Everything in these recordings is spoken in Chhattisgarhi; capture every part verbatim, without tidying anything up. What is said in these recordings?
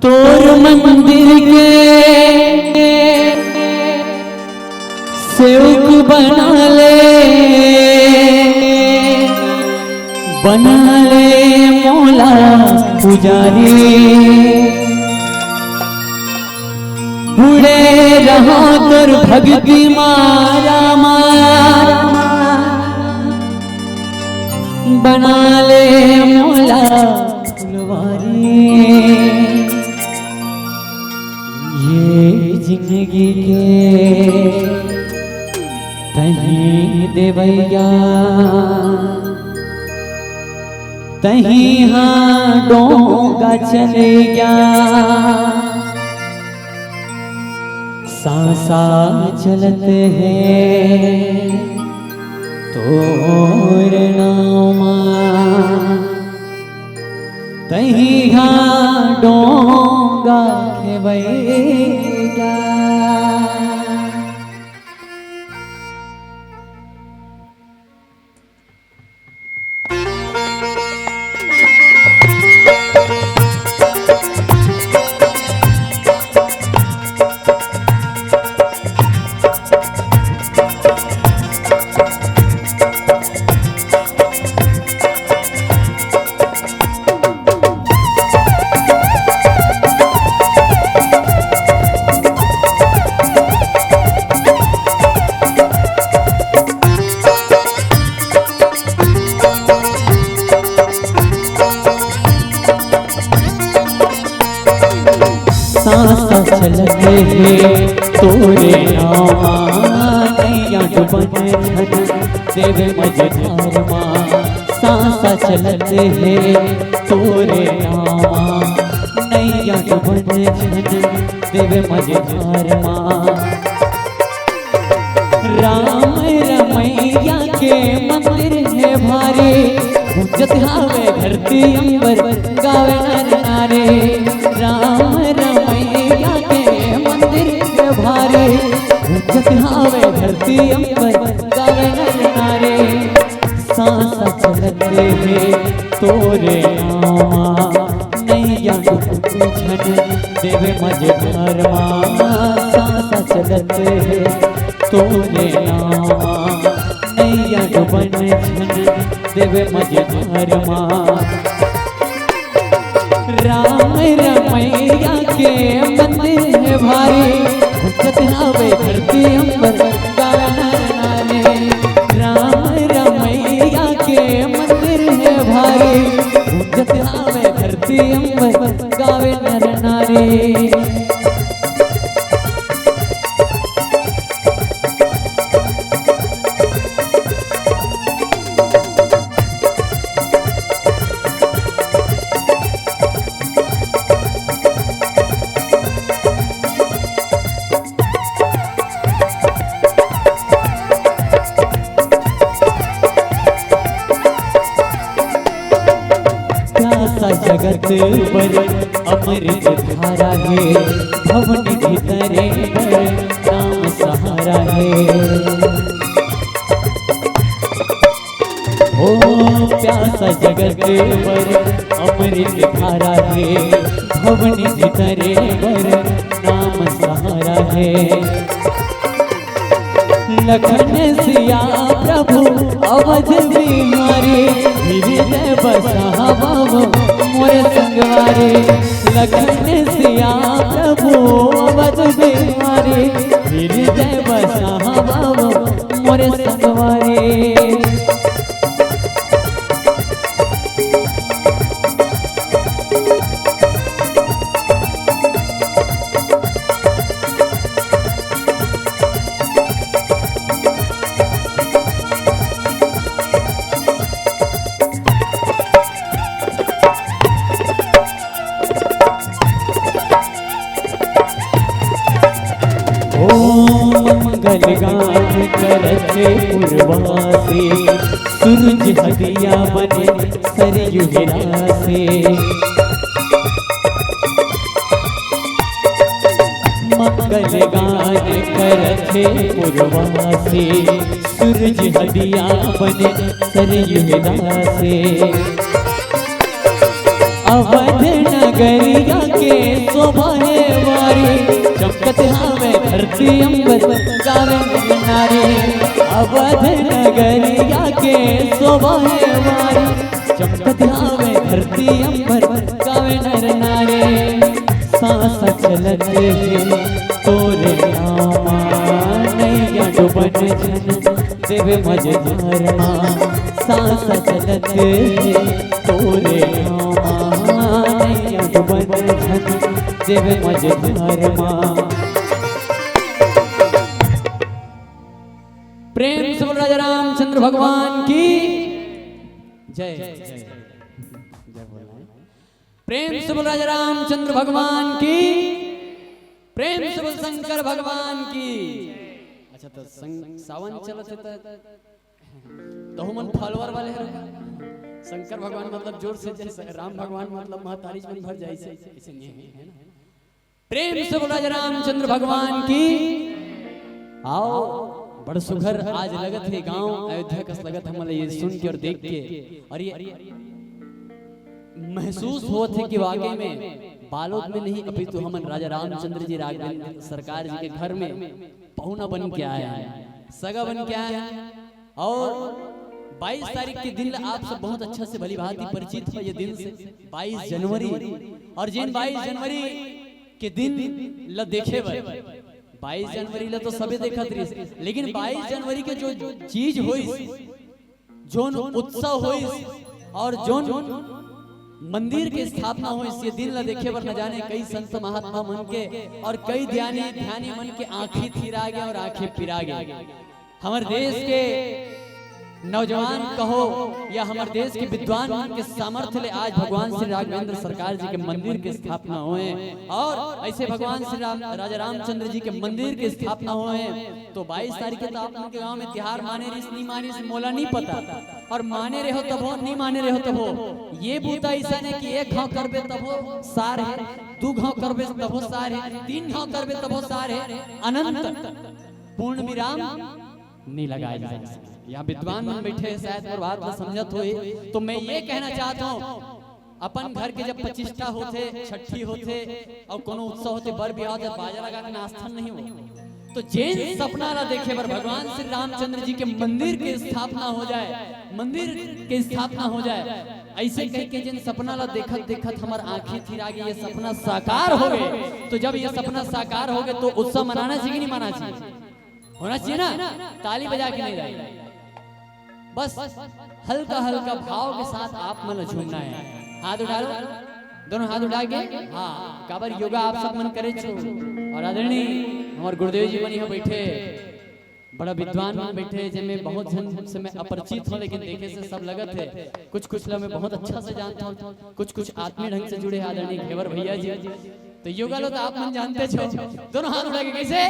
तोर मंदिर के सेवक बना ले, बना ले मोला पुजारी। बुड़े रहा तोर भक्ति मा रामा, बना ले मोला फुलवारी। ये जिंदगी के तहीं देवैया, तहीं हा डोंगा चले गया। सांसा चलत हे तोर नामा, तहीं हा डोंगा खेवैया। सांस चलत हे तोरे नामा, नैया डुबन झन देवे मझधार मा। सांस चलत हे तोरे नामा, नैया डुबन झन देवे मझधार मा। राम रमैया के मंदिर हे भारी, गूंजत हावे धरती अंबर, गावे नर नारी। राम रमैया के मंदिर हे भारी, गूंजत हावे धरती अंबर, गावे नर नारी। सांस चलत हे तोरे नामा, नैया डुबन झन देवे मझधार मा। सांस चलत हे तोरे नामा, नैया डुबन झन देवे मझधार मा। राम रमैया के मंदिर हे भारी, गूंजत हावे धरती अंबर, गावे नर नारी। राम रमैया के मंदिर हे भारी, गूंजत हावे धरती अंबर, गावे नर नारी। प्यासा जगत बर अमृत धारा हे, भवनिधि तरे बर नाम सहारा हे। ओ प्यासा जगत बर अमृत धारा हे, भवनिधि तरे बर नाम सहारा हे। लखन सिया प्रभु अवध बिहारी, हृदय बसा बाबा मोर संगवारी। लखन सिया प्रभु अवध बिहारी, हृदय बसा बाबा मोर संगवारी। ओ मंगल गान करत पुरवासी, सूरज हदिया बने सरयू हिरासी। मंगल गान करत पुरवासी, सूरज हदिया बने सरयू हिरासी। अवध नगरिया के के शोभा हे भारी, चमकत हावे धरती अंबर, गावे नर नारी। अवध नगरिया के शोभा हे भारी, चमकत हावे धरती अंबर, गावे नर नारी। सांस चलत हे तोरे नामा, नैया डुबन झन देवे मझधार मा। सांस चलत हे तोरे नामा, नैया डुबन झन देवे मझधार मा। प्रेम से बोल राजा रामचंद्र भगवान की जय। जय। जय बोल रहे हैं। प्रेम से बोल राजा रामचंद्र भगवान की, प्रेम से बोल शंकर भगवान की। अच्छा, तो संग-, सावन चलत हे त तहु मन follower वाले हरे। शंकर भगवान मतलब जोर से, जैसे राम भगवान मतलब महतारी मन भर जाए, ऐसे, ऐसे नहीं है, है ना? प्रेम से बोल राजा रामचंद्र भगवान की। आओ, बड़ सुघर आज लगत हे गांव अयोध्या कस लगत हे, हमला ये सुन के और देख के, और ये महसूस होत हे कि वाकई में बालोद में नहीं, अपितु हमन राजा रामचंद्र जी राघवेंद्र सरकार जी के घर में पहुना बन के आए हैं, सगा बन के आए हैं। और बाईस तारीख के दिन ला आप सब बहुत अच्छा से भली भांति परिचित हो ये दिन से, बाईस जनवरी। और जिन बाईस जनवरी के दिन ला देखे बर, बाईस जनवरी ला तो सबे देखत रहिस, लेकिन बाईस जनवरी के जो चीज होइस, जोन उत्सव होइस और जोन मंदिर के स्थापना होइस, ये दिन ला देखे बर न जाने कई संत महात्मा मन के और कई ध्यानी ध्यानी मन के आंखी थिरा गे और आंखें पिरा गे। हमर देश के नौजवान कहो या हमर देश के विद्वान मन के सामर्थ्य ले आज भगवान श्री राघवेंद्र सरकार जी के मंदिर के स्थापना होए और ऐसे भगवान श्री राम, राजा रामचंद्र जी के मंदिर के स्थापना होए। तो बाईस तारीख के तो आप मन के गांव में तिहार माने रिस, नहीं मानिस, मोला नहीं पता। और माने रहो तभो, नहीं माने रहो तभो। ये बूता ऐसा नहीं कि एक घाव करबे तभो सार हे, दू घाव करबे तभो सार हे, तीन घाव करबे तभो सार हे, अनंत पूर्ण विराम नहीं लगाए जा सकते। यहाँ विद्वान मन बैठे हैं, शायद मोर बात ला समझत होही। तो मैं ये कहना चाहता हूँ, अपन घर के जब पचिष्ठा होथे, छट्ठी होथे, और कोनो उत्सव होथे, बर बिहाव होथे, बाजा लगा के नाचथन नहीं हो। तो जेन सपना ला देखे बर भगवान श्री रामचंद्र जी के मंदिर के स्थापना हो जाए, मंदिर के स्थापना हो जाए, ऐसे कह के जेन सपना ला देखत देखत हमर आंखी थिरा गे, ये सपना साकार हो गए। तो जब ये सपना साकार हो गए तो उत्सव मनाना चाहिए कि नहीं मनाना चाहिए? होना चाहिए ना, ताली बजा के नहीं जाए। बस हल्का हल्का भाव के साथ आप मन ला झूमना है। हाथ उठा लो, दोनों हाथ उठा के। हाँ, काबर योगा आप सब मन करे छो। और आदरणीय हमारे गुरुदेव जी मन यहाँ बैठे, बड़ा विद्वान मन बैठे, जिनमें बहुत जन से मैं अपरिचित हूँ, लेकिन देखे से सब लगत है। कुछ कुछ ला मैं बहुत अच्छा से जानता हूँ, कुछ कुछ आत्मीय ढंग से जुड़े आदरणीय घेवर भैया जी। तो योगा लो तो आप मन जानते छो, दोनों हाथ उठा के कैसे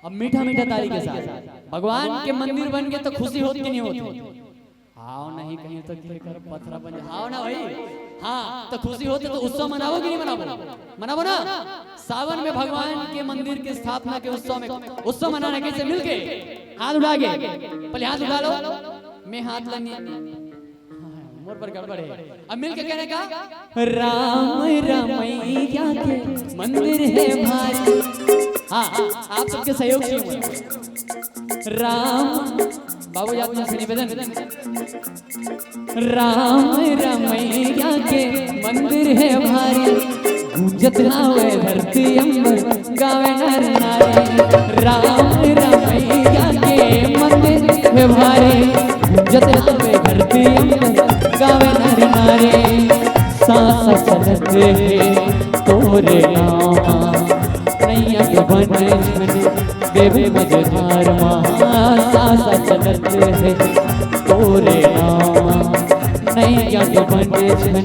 अब मीठा मीठा ताली के साथ भगवान के मंदिर बन के तो खुशी होत कि नहीं होत? हाव नहीं कहीं तो के कर पथरा बन जा-, हाव ना भाई? हाँ, तो खुशी होत तो उत्सव मनाबो कि नहीं मनाबो? मनाबो ना। सावन में भगवान के मंदिर के स्थापना के उत्सव में, उत्सव मनाना कैसे? मिलके हाथ उठा के, पहले हाथ उठा लो। मैं हाथ ला नहीं, मोर पर गड़बड़ है। अब मिलके कहने का, राम रमैया के मंदिर है भारी। हाँ, आप सबके सहयोग से राम, बाबू याद से निवेदन। राम रमैया के मंदिर है भारी, गूंजत हावे धरती अंबर, गावे नर नारी। राम रमैया के मंदिर है भारी, गूंजत हावे धरती अंबर, गावे नर नारी। सांस चलत हे तोरे नामा, नैया के बन झन देवे मझधार मा। सांस चलत हे तोरे नामा, नैया के बन झन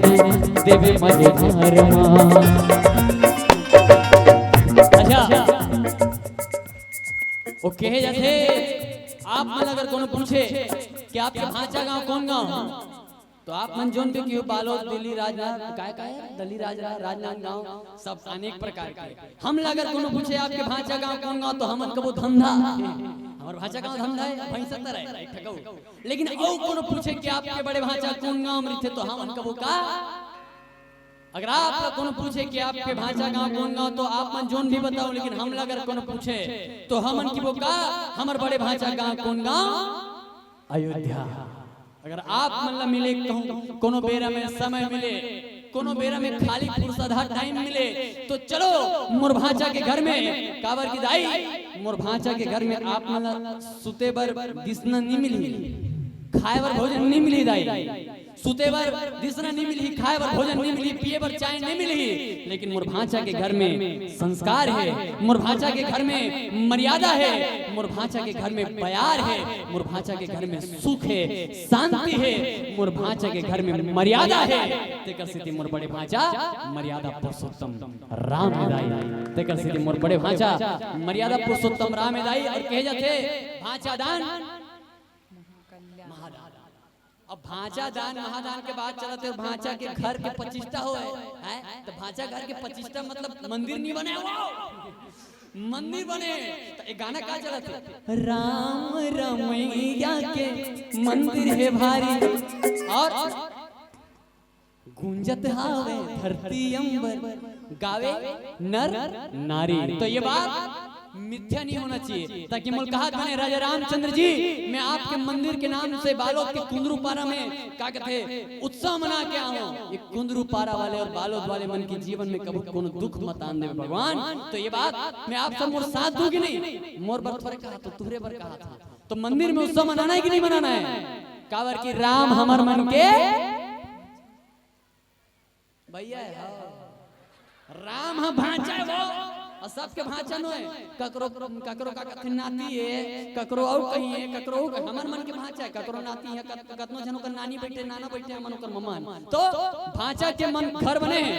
देवे मझधार मा। अच्छा, वो कहे जाथे, आप मन अगर कोनो पूछे कि आपके भांचा गांव कौन गांव, तो आप मन जोन भी किहो बालोद, दिल्ली, राजनांद, काय, काय, दिल्ली, राजनांद, राजनांद गांव, सब अनेक प्रकार के। हमला अगर कोनो पूछे आपके भांचा गांव कौन गांव, तो हमन कबो धमधा। हमर भांचा गांव धमधा है, भैंसा तरह है, एक ठकऊ। लेकिन अउ कोनो पूछे कि आपके बड़े भांचा कौन गांव में रहिथे, तो हमन कबो का अगर आप ला कोनो पूछे कि आपके भांचा गांव कौन गांव, तो आप मन जोन भी बताओ, लेकिन हमला अगर कोनो पूछे तो हमन की वो का, हमर बड़े भांचा गांव कौन गांव? अयोध्या। अगर आप मन ला मिले कहूं, कोनो बेरा में समय मिले, कोनो बेरा में खाली फुर्सत हा टाइम मिले, तो चलो मोर भांचा के घर में। काबर की दाई, मोर भांचा के घर में आप मन ला सुते बर बिसना नी मिलही, खाए बर भोजन नी मिलही दाई। सुते बर बिसना नी मिलही, खाए बर भोजन नी मिलही, पिए बर चाय नी मिलही, लेकिन मोर भांचा के घर में संस्कार हे, मोर भांचा के घर में मर्यादा हे, मोर भांचा के घर में प्यार हे, मोर भांचा के घर में सुख हे, शांति हे, मोर भांचा के घर में मर्यादा हे। तेकर सेती मोर बड़े भांचा मर्यादा पुरुषोत्तम राम हे दाई। तेकर सेती मोर बड़े भांचा मर्यादा पुरुषोत्तम राम हे दाई। और कहे जाथे भांचा दान महादान। अब भांचा दान महादान के बात चलत हे, भांचा के घर के पचिस्टा होय, हैं? तो भांचा घर के पचिस्टा मतलब मंदिर नी बने, वो मंदिर बने। तो एक गाना का चलत हे, राम रमैया के मंदिर हे भारी, और गूंजत हावे धरती अंबर, गावे नर नारी। तो ये बात मिथ्या नहीं होना चाहिए, ताकि मोला कहत बने राजा रामचंद्र जी, मैं आपके मंदिर के नाम से बालोद के कुंदरू पारा में का कहते उत्सव मना के आऊं। ये कुंदरू पारा वाले और बालोद वाले मन के जीवन में कभी कोनो दुख मत आन देवे भगवान। तो ये बात मैं आप सब मोर साथ दूं कि नहीं? मोर बर थोरे कहा, तो तुहरे बर कहा था। तो मंदिर में उत्सव मनाना है कि नहीं मनाना है? काबर कि राम हमर मन के भैया हे, हाँ। राम ह भांचा हे वो, और सबके भांचा नोहे। ककरो, ककरो का कथे नाती हे, ककरो अउ कहीं हे, ककरो अउ कहीं। हमर मन के भांचा हे, ककरो नाती हे, कत-, कतनो झन ओकर नानी बइठे, नाना बइठे, हमन ओकर ममा हन। तो भांचा के मन घर बने हे,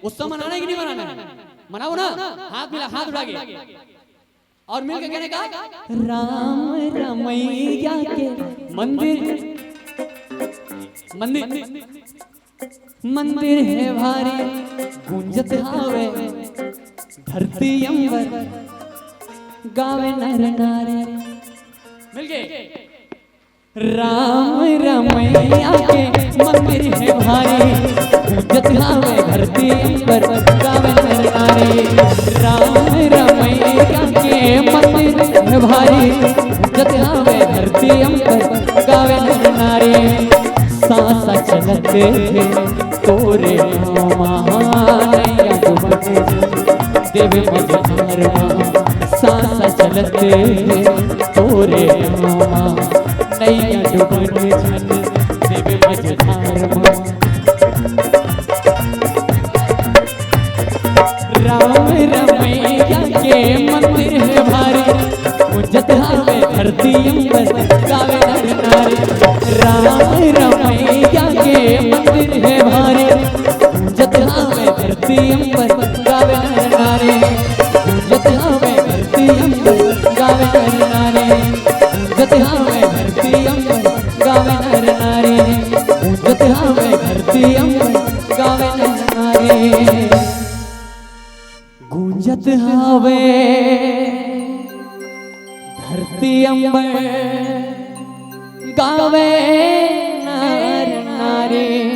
उत्सव मनाना हे कि नहीं मनाना हे? मनाओ ना, हाथ मिला, हाथ उठा के। और मिलके कहने का, राम रमैया के मंदिर, मंदिर, मंदिर हे भारी, गूंजत हावे धरती अंबर, गावे नर नारी। मिलके, राम रमैया के मंदिर हे भारी, गूंजत हावे धरती अंबर, गावे नर नारी। राम रमैया के मंदिर हे भारी, गूंजत हावे धरती अंबर, गावे नर नारी। सांसा चलत हे तोरे नाम, नैया डुबन देवे मझधार मा। सांसा चलत हे तोरे नाम, नैया डुबन झन देवे मझधार मा। राम रमैया के मंदिर हे भारी, गूंजत हावे धरती अंबर, गावे नर नारी। राम रमैया के मंदिर हे भारी, गूंजत हावे धरती अंबर, गावे नर नारी। गूंजत हावे धरती अंबर, गावे नर नारी। गूंजत हावे धरती अंबर, गावे नर नारी। गूंजत हावे धरती अंबर, गावे नर नारी। गूंजत हावे धरती अंबर, गावे नर नारी।